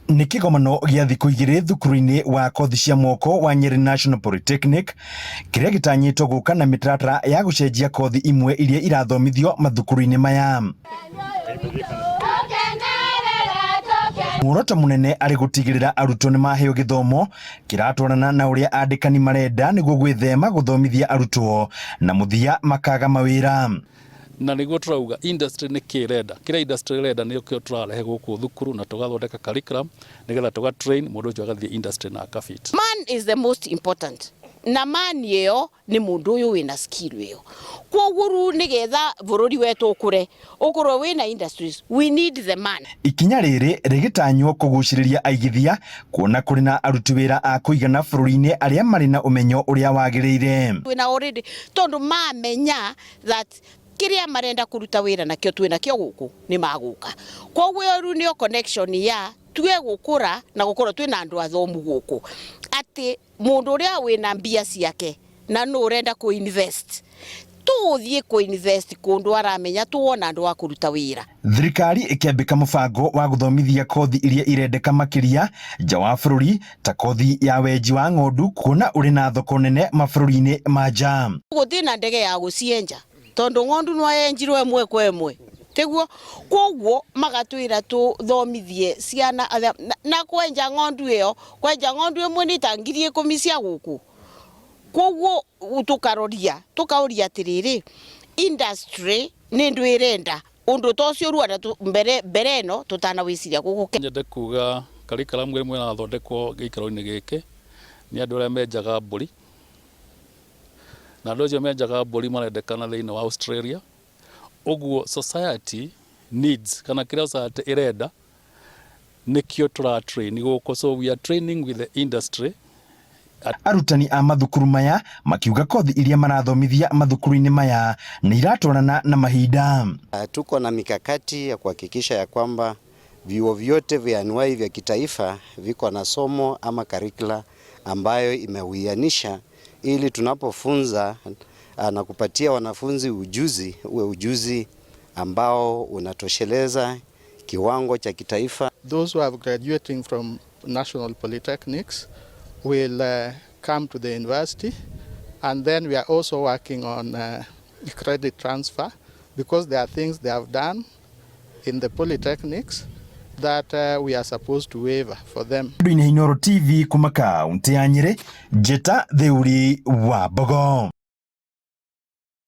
Nĩ kĩgomano gĩa thikũ igĩrĩ thukuru-inĩ wa kothi cia moko wa Nyeri National Polytechnic kĩrĩa gĩtanyĩtwo gũka na mĩtaratara ya gũcenjia kothi imwe iria irathomithio mathukuru-inĩ maya. Muoroto mũnene arĩ gũtigĩrĩra arutwo nĩ maheo gĩthomo kĩratwarana na ũrĩa andĩkani marenda nĩguo gwĩthema gũthomithia arutwo na mũthia makaga mawĩra. Na nĩguo tũrauga industry nĩ kĩ ĩrenda, kĩrĩa industry ĩrenda nĩkĩo tũrarehe gũkũ thukuru na tũgathondeka curriculum nĩgetha tũga train mũndũ ũcio agathiĩ industry na akafit. Man is the most important na man ĩyo nĩ mũndũ ũyũ wĩna skill ĩyo. Kwoguo rĩu nĩgetha bũrũri wetũ ũkũre ũkorwo wĩna industries we need the man. Ikinya rĩrĩ rĩgĩtanywo kũgucĩrĩria aigithia kuona kũrĩ na aruti wĩra a kũigana bũrũri-inĩ arĩa marĩ na ũmenyo ũrĩa wagĩrĩire. Twĩna already tondũ mamenya that kĩrĩa marenda kũruta wĩra nakĩo twĩ nakĩo gũkũ nĩ magũka. Koguo ĩyo rĩu nĩyo connection ya tue gũkũra na gũkorwo twĩna andũ athomu gũkũ atĩ mũndũ ũrĩa wĩna mbia ciake na nũ ũrenda kũ invest tũgũthiĩ kũ invest kũndũ aramenya tuwona andũ a kũruta wĩra. Thirikari ĩkĩambĩka mũbango wa gũthomithia kothi iria irendeka makĩria nja wa bũrũri ta kothi ya wenji wa ng'ondu kuona ũrĩ na thoko nene mabũrũri-inĩ ma nja. Gũtirĩ na ndege ya gũcienja tondũ ng'ondu no yenjirwo ĩmwe kwa ĩmwe tiguo koguo magatwĩra tũthomithie ciana na kwenja ng'ondu ĩyo kwenja ng'ondu ĩmwe nĩ ta 10,000 cia gũkũ. Koguo tũkaroria tũkaũria atĩrĩrĩ industry nĩ ndũ ĩrenda ũndũ ta ũcio rĩu mbere mbere ĩno tũtanawĩciria gũkũ. Nyende kuga curriculum ĩmwe ĩrathondekwo gĩikaro-inĩ gĩkĩ nĩ andũ arĩa menjaga mbũri na andũ acio menjaga mbũri marendekana thĩinĩ wa Australia. Ũguo society needs kana kĩrĩa society ĩrenda nĩkĩo tũra train gũkũ, so we are training with the industry. Arutani a mathukuru maya makiuga kothi iria marathomithia mathukuru-inĩ maya nĩ iratwarana na mahinda. Tuko na mikakati ya kuhakikisha ya kwamba vyuo vyote vya anuai vya kitaifa viko na somo ama curricula ambayo imeuianisha ili tunapofunza na kupatia wanafunzi ujuzi uwe ujuzi ambao unatosheleza kiwango cha kitaifa. Those who are graduating from national polytechnics will come to the university, and then we are also working on credit transfer because there are things they have done in the polytechnics that we are supposed to waive for them. Inooro TV kuma kaunti ya Nyeri, Njĩta Theuri wa Mbogo.